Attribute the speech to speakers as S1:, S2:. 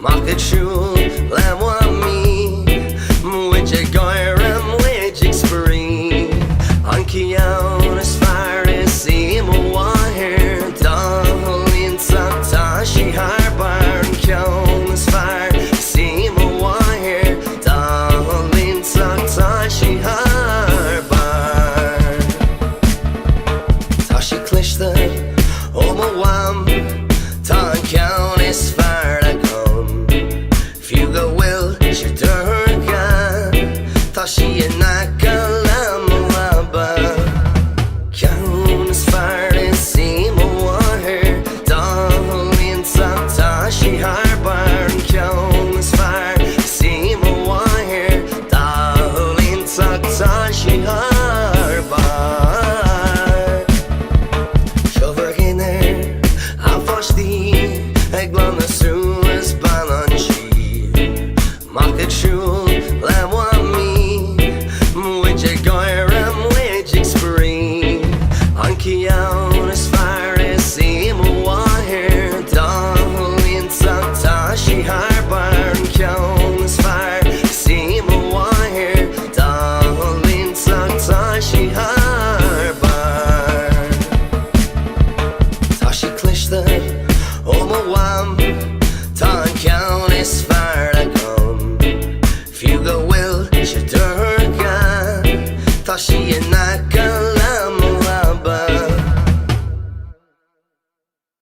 S1: Mac ag siúl le Mamaí, muid ag gáire, muid ag spraoi. An ceann is fearr is í mo mháthair, dall iontach tá sí thar barr. An ceann is fearr is í mo mháthair, dall iontach tá sí thar barr. Tá sí cliste ó mo mham, tá an ceann is fearr agam. Fiú go bhfuil sé dorcha, tá sí in aice le mo leaba. Ceann is fearr is í mo mháthair, dall iontach tá sí thar barr. An ceann is fearr is í mo mháthair, dall iontach tá sí thar barr. Seo bhur ndinnéar, a pháistí, ag glanadh suas bean an tí. Mac ag siúl le Mamaí, muid ag gáire, muid ag spraoi. An ceann is fearr is í mo mháthair, dall iontach tá sí thar barr. An ceann is fearr is í mo mháthair, dall iontach tá sí thar barr. Tá sí cliste ó mo mham, tá an ceann is fearr agam. Fiú go bhfuil sé dorcha, tá sí in